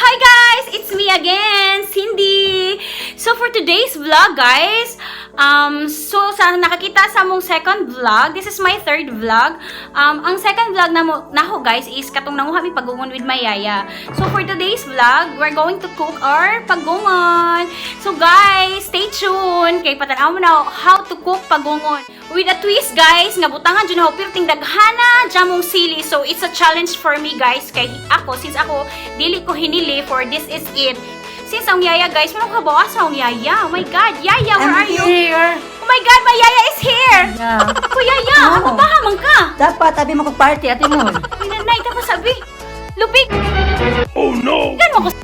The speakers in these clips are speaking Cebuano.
Hi guys! It's me again, Cindy! So for today's vlog, guys, so sa nakakita sa among second vlog, this is my third vlog. Ang second vlog na mo, nako guys, is katong nanguha mi pagungon with my yaya. So for today's vlog, we're going to cook our pagungon. So guys, stay tuned kay patan-aw mo na how to cook pagungon. With a twist, guys, nga butangan jud nako pirting daghana jamong sili. So it's a challenge for me, guys, kay ako, since ako dili ko hinili for this is it. Since ang yaya, guys, wala ko kabawa sa ang yaya. Oh my God, yaya, where I'm are you? Here. Oh my God, my yaya is here. Yeah. Kuya, yaya, Oh. ako ba man ka? Dapat abi mo kog party ate mo. Uy, nanay, tapos sabi, lupig, Oh no! gan mo ko.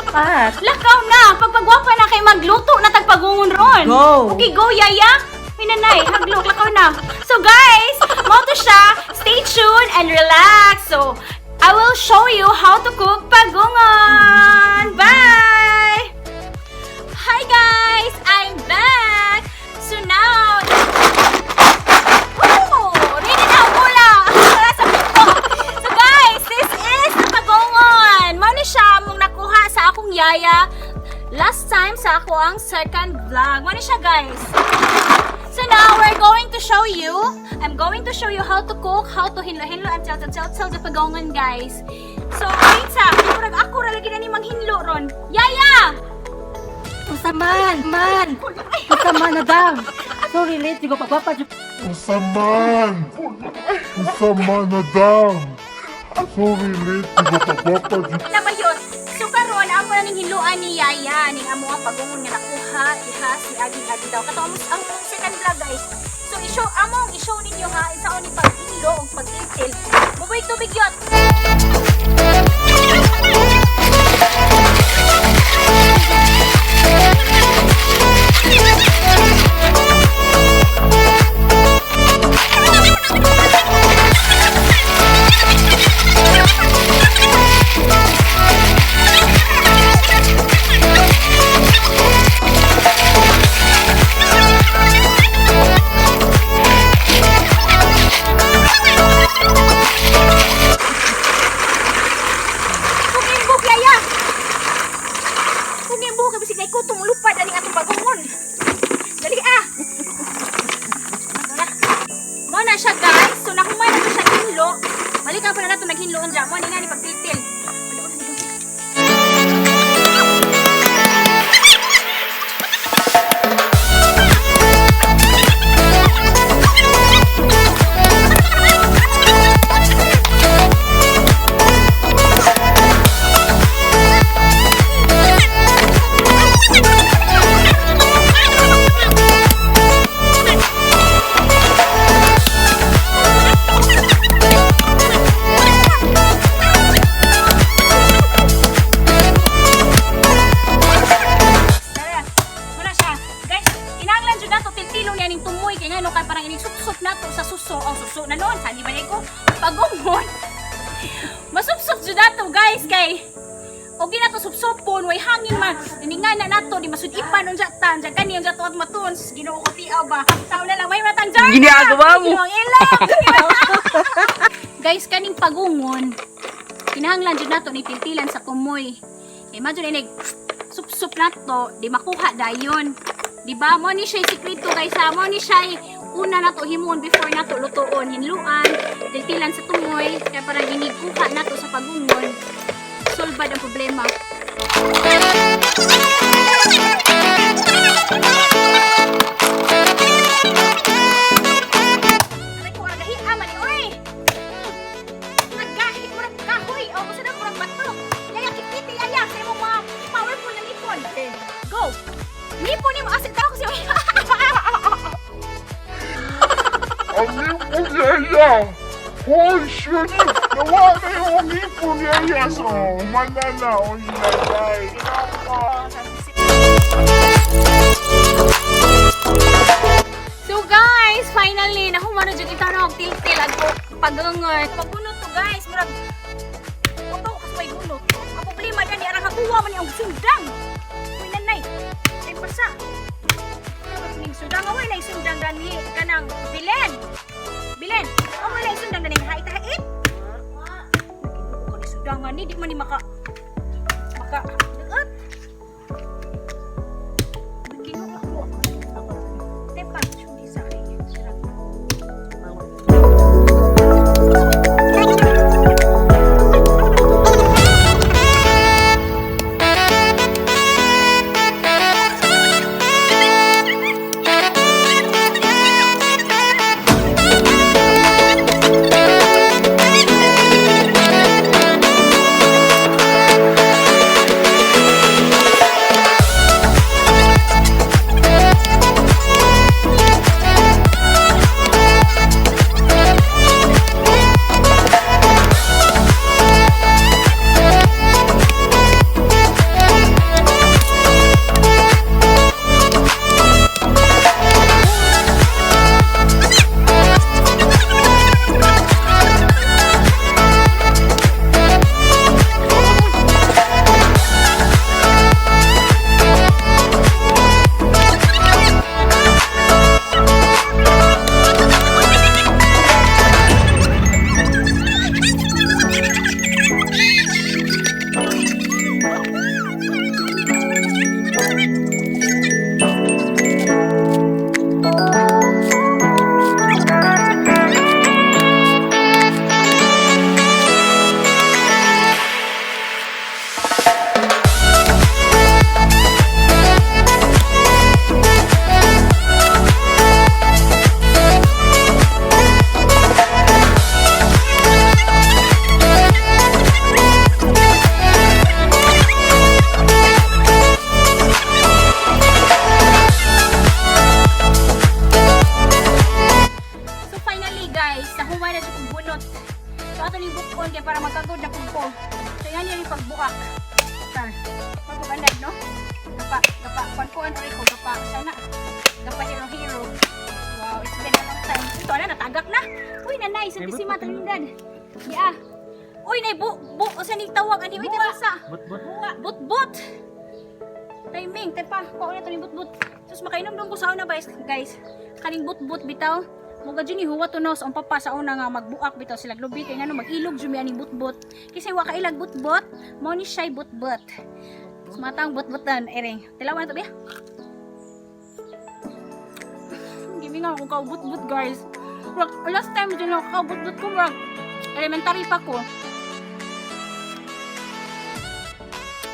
Pat. Lakaw na, pagpagwapa na kay magluto na tagpagungon ron. Go. Okay, go, yaya. Uy, nanay, haglok, lakaw na. So guys, mao to siya. Stay tuned and relax. So, I will show you how to cook pagungon. Bye! Hi guys! I'm back! So now, oh, ready na ang gula! Sa pinto. So guys, this is the pagungon. Mao ni siya mong nakuha sa akong yaya last time sa ako ang second vlog. Mao ni siya, guys. So now, we're going to show you, I'm going to show you how to cook, how to hinlo-hinlo and tell, tell, tell the pagungon, guys. So, wait sa, murag ako ra lagi na ni manghinlo ron. Yaya! Unsa man, man. Unsa man na daw. Sorry late ko pagwapa jud. Unsa man! Unsa man na daw! Sorry late, di ba pagwapa jud? Na ba yun? So karon amo na ning hinluan ni Yaya ning amo ang pagungon nga nakuha iha si Aging Agi daw. Kato amo ang second vlog, guys. So i-show among i-show ninyo ha isa ni paghinlo og pagtiltil. Buboy tubig yot. Kung imbuk, Yaya. Kung imbuk kay bisig ko tumulupad ani atong pagungon. Dali ah. Ato na. Mo na siya, guys. So nakumay na to siya hinlo. Balikan pa na nato naghinloon dya. Mo ni nga ni pagtiltil. Tara, wala siya. Guys, kinahanglan jud nato tiltilon niya ning tumoy kay ngano kay parang ining supsup nato sa suso, ang suso na noon, sani ba ko pagungon. Masupsup jud nato, guys, kay okay na to supsupon, way hangin man. Ininga na nato di masud-ipan unja ta, unja kani unja tuad maton. Ginoo ko tiaw ba. Tao na lang may matang jar. Ginagawa mo. Ginoo ilok. Guys, kaning pagungon, kinahanglan jud nato ni tiltilan sa tumoy. Kay imagine inig sup-sup nato, di makuha dayon. Di ba? Mo ni siya sikreto, guys, ha. Mo ni siya una nato himuon before nato lutuon, hinluan, tiltilan sa tumoy, kaya parang inigkuha nato sa pagungon. Solbad ang problema. Aray ko, aragahi ama ni oy. Naggahi, murag kahoy. O, gusto na murag bato. Yaya, kikiti, yaya. Sa imong mga powerful na ngipon. Go! Ngipon ni mo, asin tao ko siya. Ang ipon, yaya! Hoy, shit! Nawa na yung ipon, yaya! So, humana na, oy, nanay! So guys, finally, nahumano jud itaw og tiltil ag pagungon. Pagunot to, guys, murag uto kas may bunot. Ang problema dani arang habuwa man ang sundang. Uy nanay, ay pasa. Ano ning sundang? Away na sundang dani kanang bilen. Bilen, away na sundang dani hait hait. Ginoo ko ni sundangan ni di man ni maka. Char. Pagkugandag, no? Gapa, gapa, kwan kuan rin ko, gapa, sana. Gapa hero hero. Wow, it's been a long time. Ito na, natagak na. Uy, nanay, Santissima Trinidad. Yeah. Uy, nay, bu, bu, sa ni tawag, ani, uy, sa. But But, but. Timing, tepa, kuha na to ni but-but. Sus, makainom doon ko sa una, guys. Guys, kaning but-but bitaw. Muga dyan ni huwa to no, sa papa sa una nga magbuak bitaw sila lubi kay ngano mag-ilog jud mi aning but-but. Kasi wa kailag but-but, mo ni siya'y but-but. Matang but-butan, ereng. Tilawan to biya. Gimi nga ako ka but-but, guys. Murag, last time dyan ako ka but-but ko, murag, elementary pa ko.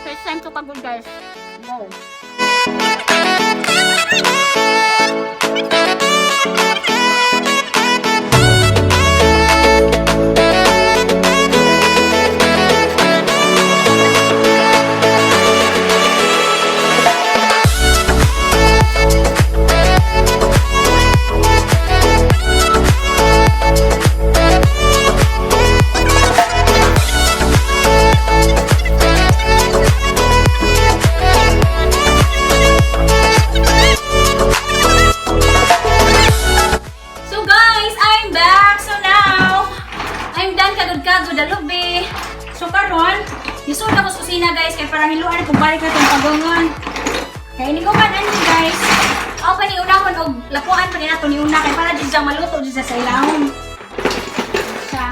First time ko pagod, guys. Wow. So guys, I'm back. So now, I'm done kagod-kagod alubi. So karon, nisud ako sa kusina, guys, kay para hiluan kung balik na tong pagungon. Kay ni ko man ani, guys. Ako pa ni unahon og lapuan pa ni nato ni una kay para jud siya maluto jud siya sa ilahon. Siya.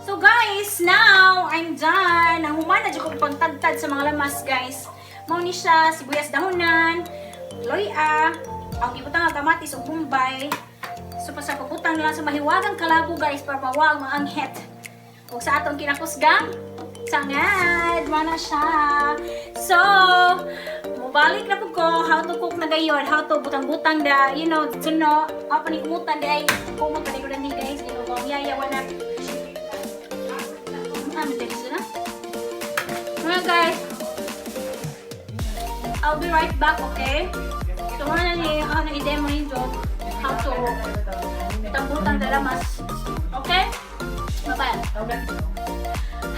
So guys, now I'm done. Ang human na jud ko pagtadtad sa mga lamas, guys. Mao ni siya sibuyas dahonan, loya, ang gibutang nga kamatis ug bombay. So pa sa pagbutang nila sa mahiwagang kalabo, guys, para mawa ang mga anghet. Ug sa atong kinakusgang sangad, mao na siya. So, mubalik na pud ko how to cook na gayon, how to butang-butang da, suno, ako pa ni kumutan day, kumot pa ni ko ni, guys, yayawa na. Ano text na? Mga guys, I'll be right back, okay? So, muna ni, ako na i-demo ninyo how to butang-butang dalamas. Okay? Bye-bye.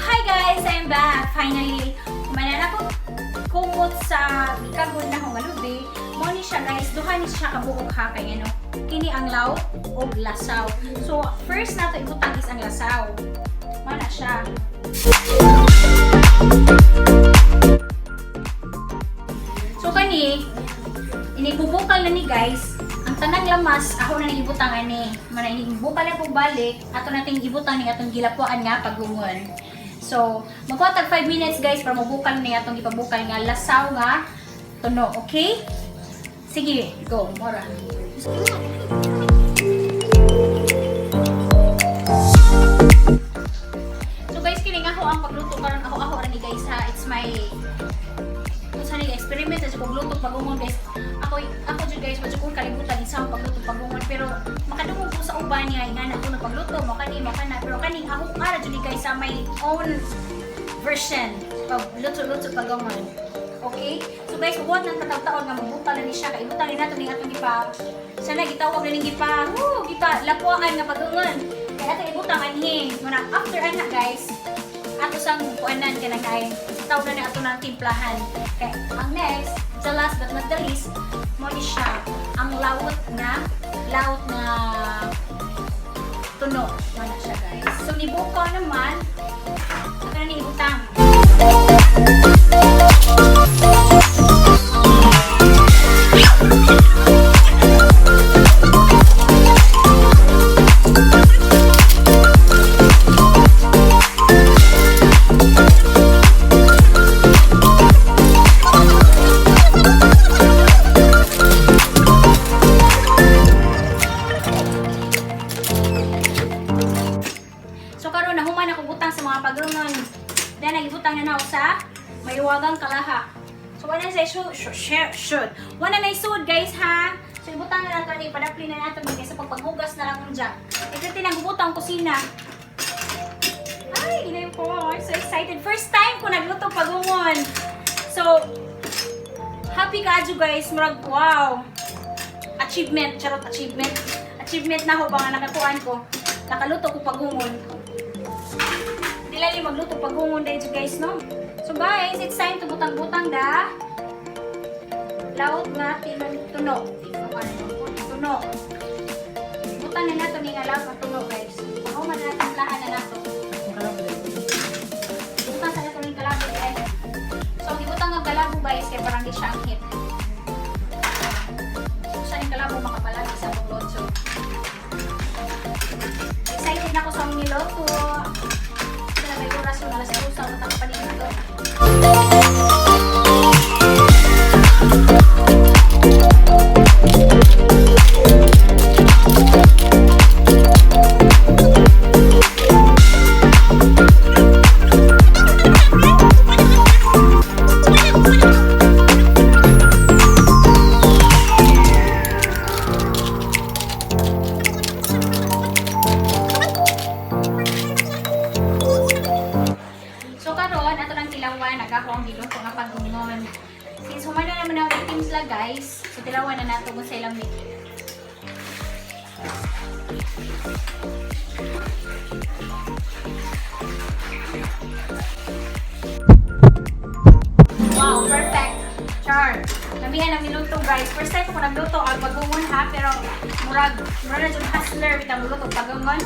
Hi guys! I'm back! Finally, kumanan ako kumot sa gikagod na akong alubi. Mo ni siya, guys, duha ni siya kabuok ha kay ano. Kini ang law. og lasaw. So first nato ibutang is ang lasaw. Mana siya. So kani inibubukal na ni guys, ang tanang lamas ako na ni ibutang ani. Mana inibukal na kog balik, ato nating ibutang ni atong gilapuan nga pagungon. So, magkuha tag 5 minutes guys para mabukal ni atong ipabukal nga lasaw nga tuno, okay? Sige, go, mora. So guys, kining ako ang pagluto karon ako ako ra ni guys ha. It's my kung sa ni experiment sa kog luto pagungon guys. Ako ako jud guys, wa jud ko kalibutan isa ang pagluto pagungon pero makadungog ko sa uban niya ingana ako na pagluto mo kani mo kana pero kani ako ara jud ni guys sa my own version of luto-luto pagungon. Okay? So guys, buhat ng kataw-taon nga magbukal na ni siya kay ibutang ni nato ning atong gipa sana gitawag na ning gipa, woo, gipa lapuan nga pagungon. Kaya atong ibutang anhi. Muna after ana guys, ato sang kuanan kanang kay tawag na ni ato ng timplahan. Kay ang next, the last but not the least, mo ni siya ang lawot nga tuno. Wala siya guys. So nibukaw naman, ato na ni ibutang. So karon nahuman ako butang sa mga pagrungon. Then nagibutang na nako sa mahiwagang kalaha. So wala na should should should. Wala na sud guys ha. So ibutang na nato ni padapli na nato ni sa pagpaghugas na lang unja. Ito tinagubutang kusina. Ay, ginayon ko. I'm so excited. First time ko nagluto pagungon. So happy kaadyo guys. Murag wow. Achievement, charot achievement. Achievement na ho ba nga nakakuan ko. Nakaluto ko pagungon. Di lang yung magluto pagungon dahil guys, no? So guys, it's time to butang-butang da. Laot nga tuno. Tuno. Butang na nato ni nga laot nga tuno guys. Ako man na timplahan na nato. Butang sa nato ning kalabo guys. So ibutang ang kalabo guys kay parang di siya ang hit. So sa ning kalabo makapalagi sa pagluto. Excited na ako sa among niluto. Sana may oras yung alas 2 sa matang pa dito. So karon ato lang tilawan nagako ang giluto nga pagungon. Since human na naman ang timpla guys, so tilawan na nato kung sa ilang make. Wow, perfect. Char. Lamihan ang niluto guys. First time ko nagluto ang pagungon ha, pero murag murag na jud hustler bitang magluto pagungon.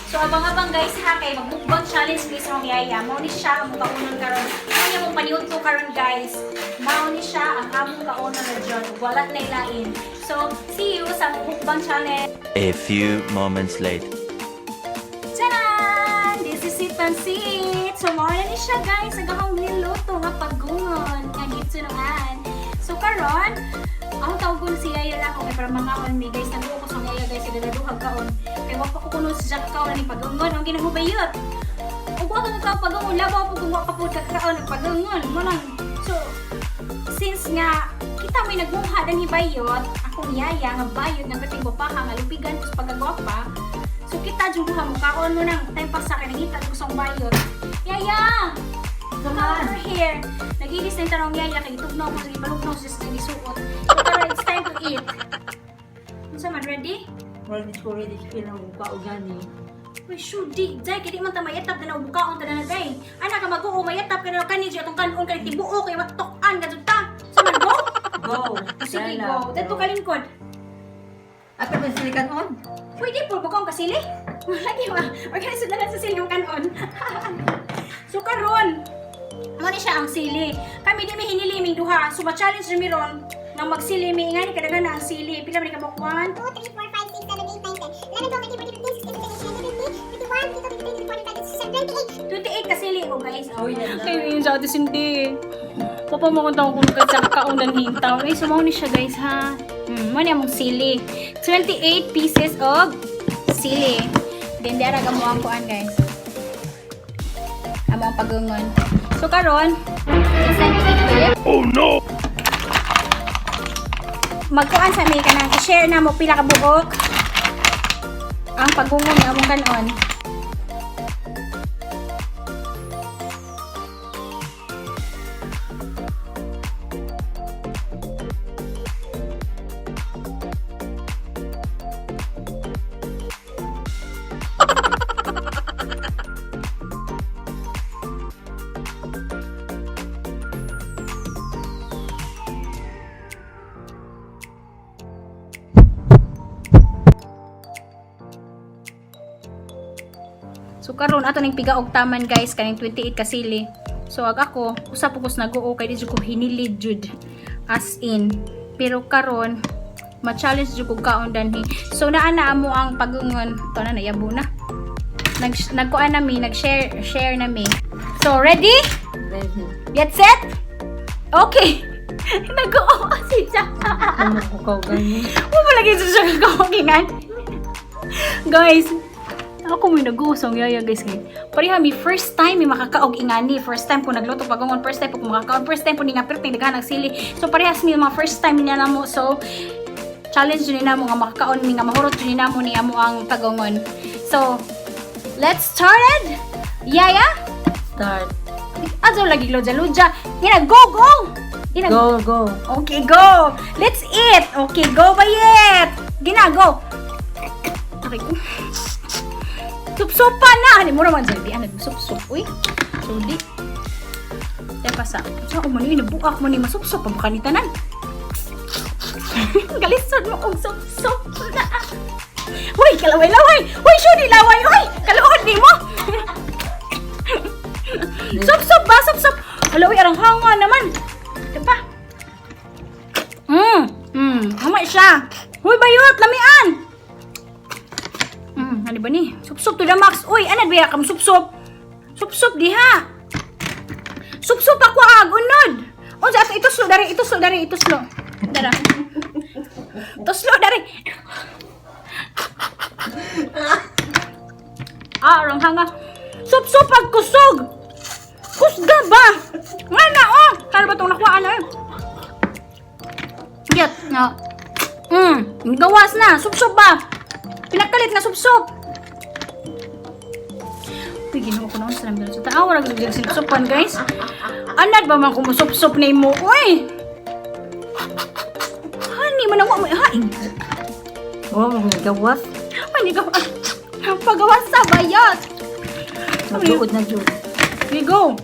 So abang-abang guys ha kay magmukbang challenge please sa yaya. Mao ni siya ang kaunon karon. Mao niya mong paniudto karon guys. Mao ni siya ang among kaunon na jud. Wala na ilain. So see you sa mukbang challenge. A few moments later. Tcharan! This is it pansit. So mao na ni siya guys ang akong niluto nga pagungon nga gitsunuan. So karon ang tawagon si Yaya lang ako kay para mangaon mi guys. Naguo ko sa Yaya guys sa daladuhag kaon. Kay wa pa ko kuno sa Jack kaon ni pagungon ang ginahubayot. Ug wa ka ka pagungon labaw po kung wa ka pud kakaon og pagungon mo lang. So since nga kita may nagmuha dan hibayot, akong yaya nga bayot nga perting gwapaha nga lupigan kus pagkagwapa. So kita jud duha mo kaon mo nang time pa sa kay nangita ko sa bayot. Yaya! Come over here. Nagilis na yung tanong yaya kay tugnaw ko sa balugnaw sa sa gisuot. So karon it's time to eat. Unsa man ready? Ready ko ready ko na buka gani. Uy, shoot, di, day, kaya di man ta mayatap na naubukaon ta na day. Ana ka mag-oo, mayatap ka na kani, atong kanon ka tibuo, kay matukan ka ta. Sa man, go? Go. Sige, Tara na. go. Dito ka lingkod. Apa kung sili kanon? Pwede po ba kung kasili? Lagi ba? Organize na lang sa sili yung kanon. So karon, mo ni siya ang sili. Kami di mi hinili ming duha. So ma-challenge mi ron nga magsili mi ingani kadaghan na ang sili. Pila man ni kabuk? 1 2, 3, 4, 5, 6, 7, 8, 9, 10, 11, 12, 13, 14, 15, 16, 17, 18, 19, 20, 21, 22, 23, 24, 25, 26, 28. 28 kasili ko guys. Oh, yan na. Kayo yun sa ate Cindy. Papa mo kung tawag kung sa kaunan hintaw. Ay, sumaw ni siya guys ha. Mo ni among sili. 28 pieces of sili. Then dara gamo ang kuan guys. Amo ang pagungon. So karon, it's time to eat babe. Oh no! Magkuan sa mi kanang i-share na mo pila ka buok ang pagungon nga among kanon. So karon ato ning piga og taman guys kaning 28 ka sili. So ag ako usa po kus nag-oo kay di jud ko hinilid jud as in. Pero karon ma-challenge jud kog kaon danhi. So naa na amo ang pagungon to na nayabo na. Nagkuan na mi, nag-share share na mi. So ready? Ready. Get set? Okay. Nag-oo si Jack. Ano ko ka ganyan? Wala lagi sa siya kakawakingan. Guys, ako may nag-uusong yaya guys. Kay. Pareha mi first time mi makakaog ingani. First time ko nagluto pagungon, first time po ko makakaon, first time po ni nga perting daghan ang sili. So parehas mi mga first time niya namo. So challenge jud ni namo nga makakaon mi nga mahurot jud ni namo ni amo ang pagungon. So let's started. Yaya, Start. azo lagi luja luja. Ina go go. Ina Go, go. Okay, go! Let's eat! Okay, go bayet! Gina, go! Okay. Sup-supa na! Ano mo naman dyan? Di, ano, sup-sup. Uy, suli. Teka sa, sa umano yun, nabuak mo ni masupsup ang makanitanan. Galisod mo kung sup-sup na. Uy, kalaway-laway! Uy, sure laway! Uy, kaluod ni mo! Sup-sup ba? Sup-sup! Hala, uy, arang hanga naman. Ito pa. Hama siya. Uy, bayot, lamian. Ano ba ni? Sup-sup to the max. Uy, ano ba kam sup-sup? Sup-sup diha. Sup-sup ako ag unod. Unsa ato ituslo dari, ituslo dari, ituslo. Dara. Tuslo dari. Ah, arang hanga. Sup-sup ag kusog. Kusga ba? Nga na oh. Kaya ba itong nakuha na eh? Yat, na. Gawas na. Sup-sup ba? Pinakalit na sup-sup. Uy, ginoo ko noon sa namin sa tao. Wala ko sinupsupan, guys. Anad ba man kumusup-sup na imo? Uy! Hani, man ang mo. Haing. Oh, mga gawas. Hani ka. Pagawas sa bayot. Magduod na jud. Okay, go.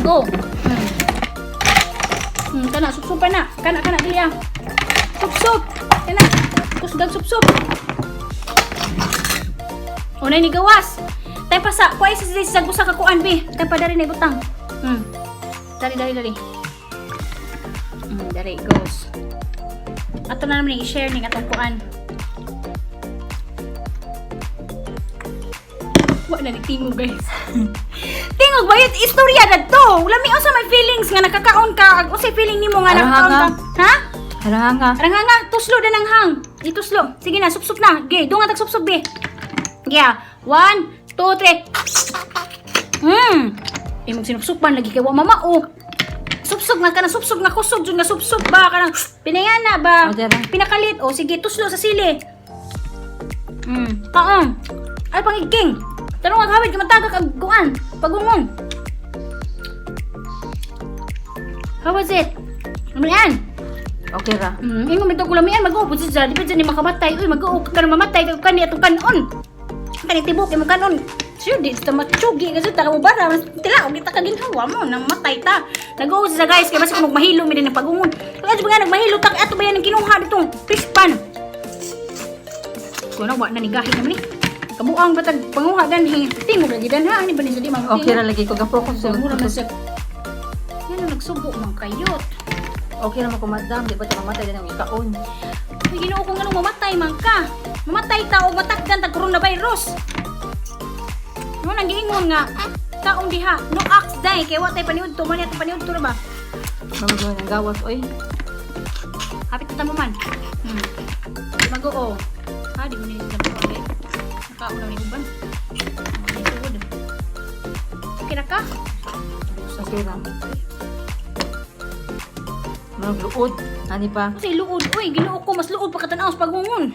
Go. Kana, sup-supa na. Kana, kana, dili ah. Sup-sup. Kana. Kusgang sup-sup. Unay ni gawas. Tay pa sa, kuay sa sa gusa ka kuan bi. Tay pa dari na ibutang. Dari dari dari. Dari goes. Ato na naman i-share ning atong kuan. Wa na ni tingog guys. Tingog ba yun? Istorya na to. Lami unsa may feelings nga nakakaon ka. Ag unsay feeling nimo nga nakakaon ka? Ha? Haranga. Arang hanga, tuslo na ng hang. Ituslo. Sige na, supsup na. Ge, dunga tag supsup be. Yeah. 1, 2, 3. Imong sinupsupan lagi kay wa mama oh. Supsup nga kana, supsup nga kusog jud nga supsup ba kanang pinayana ba? O, dara. Pinakalit oh, sige tuslo sa sili. Kaon. Ay pangigking. Tarong ang hawid kamataga kag kuan, pagungon. How was it? Lamian. Okay ra. Ingon bitaw ko lamian mag-uo pud siya, di ba dyan ni makamatay. Uy, mag-uo ka na mamatay kay kani atong kanon. Kani tibok imong kanon. Sure, di ta matsugi kasi ta mo bara mas tila og kita ka ginhawa mo nang matay ta. Nag-uo siya guys kay basi kung magmahilo mi din ang pagungon. Kaya ba nga nagmahilo ta ato ba yan ang kinuha ditong fish pan. Ko na wa na ni gahi naman ni. Kabuang batag panguha danhi. Tingog lagi dan ha ani ba ni sa di man. Okay ra lagi ko ga-focus Sa mura man sa. Yan nagsubo man kayot. Okay ra man ko, madam, di ba ta mamatay din ang ikaon. Uy, Ginoo ko, nganong mamatay man ka? Mamatay ta og matakdan tag coronavirus. Mo nang giingon nga kaon diha, no ax day kay wa tay paniudto man yato paniudto ra ba? Mamagawa ng gawas oy. Hapit ta mo man. Mag-oo. Ha, di mo ni sa okay. Nakaon na ni uban. Ay, tuod. Okay na ka? Okay ra. Magluod ani pa. Kasi luod, uy, Ginoo ko, mas luod pa katanaw sa pagungon.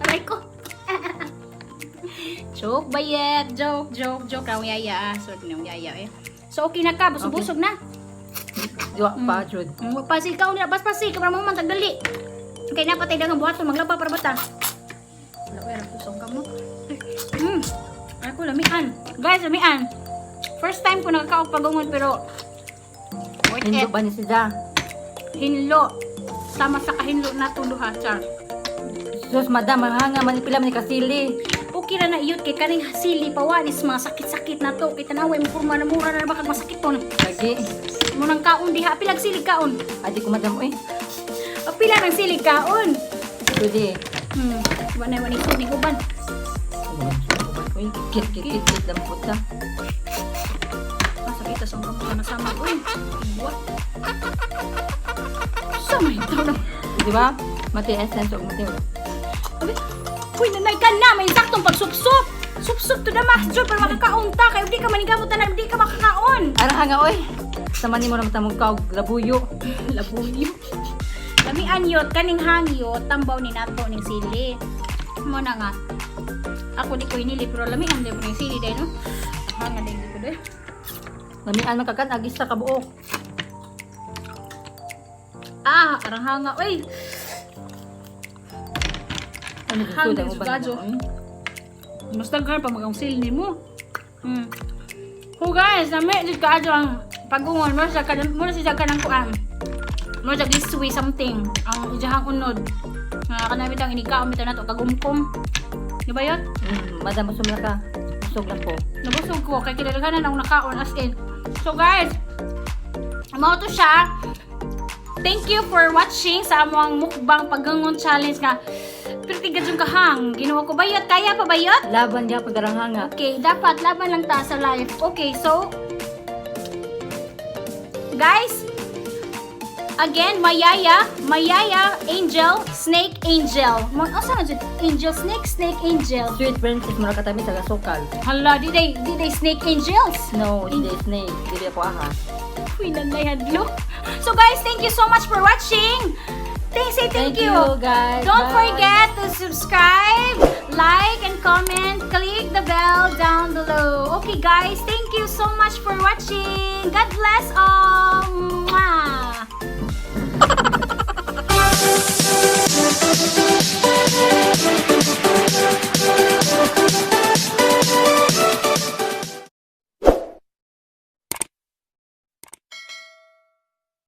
Aray ko. Joke bayet, joke, joke, joke. Ang yaya, ah. Sorry na yaya eh. So okay na ka, busog-busog na. Diwa pa jud. Pasil ka, na, bas pasil, kapra mo man, tagdali. Okay na, patay na nga buhaton, maglaba para bata. Wala, wala, kusog ka mo. Ako, lamian. Guys, lamian. First time ko nakakaog pagungon, pero worth Hinlo it. ba ni sila? Hinlo. Sama sa kahinlo na duha, char. Sus, madam, mahanga man pila man ni kasili. Okay ra na iyot kay kaning sili pawanis mga sakit-sakit na to. Kay tanaway mo kurma na mura na ba kag masakit to. Lagi. Mo nang kaon diha, pilag sili kaon. Adi ko, madam, oy. Pila ng sili kaon. Pwede. Wa na wani ni uban. Uy, kit kit kit kit dampot ta. Masakit sa kamot na sama uy. Buwa. Sa may taw na. Di ba? Mati essence og mati. Abi, uy, nanay ka na, may saktong pagsupsup. Supsup to na mas jud para makakaon ta kay di ka manigabot tanan, di ka makakaon. Arang hanga oy. Sama nimo ra matamog ka og labuyo. Labuyo. Lamian yot, kaning hangyo, tambaw ni nato ning sili. Mo na nga. Ako di ko hinili, pero lamian din ko ning sili dahil no. Hanga din ko dahil. Lamian man kakan agis sa kabuok. Ah, arang hanga. Uy, Ano Hanga gusto sa gadyo. Mas daghan pa magang sili nimo. So guys, nami jud kaadyo ang pagungon mo sa kanang mo sa kanang kuan. Mo sa giswi something ang ijahang unod. Nga kanami tang inikaon bitaw nato kagumkom. Di ba yun? Madam, busog na ka. Busog na ko. Nabusog ko kay kinadaghanan akong nakaon as in. So guys, mao to siya. Thank you for watching sa among mukbang paggangon challenge nga pretty good yung kahang. Ginawa ko bayot. Kaya pa bayot? Laban gyapon darang hanga. Okay, dapat laban lang ta sa life. Okay, so guys, again, Mayaya, Mayaya, Angel, Snake Angel. Mo asa man jud? Angel Snake, Snake Angel. Sweet princess mura katami sa gasukal. Hala, di day Snake Angels. No, di snake. Dili ako ahas. Uy, nanay hadlo. So guys, thank you so much for watching. Thank, say thank you. Guys. Don't Bye. Forget to subscribe, like, and comment. Click the bell down below. Okay, guys, thank you so much for watching. God bless all.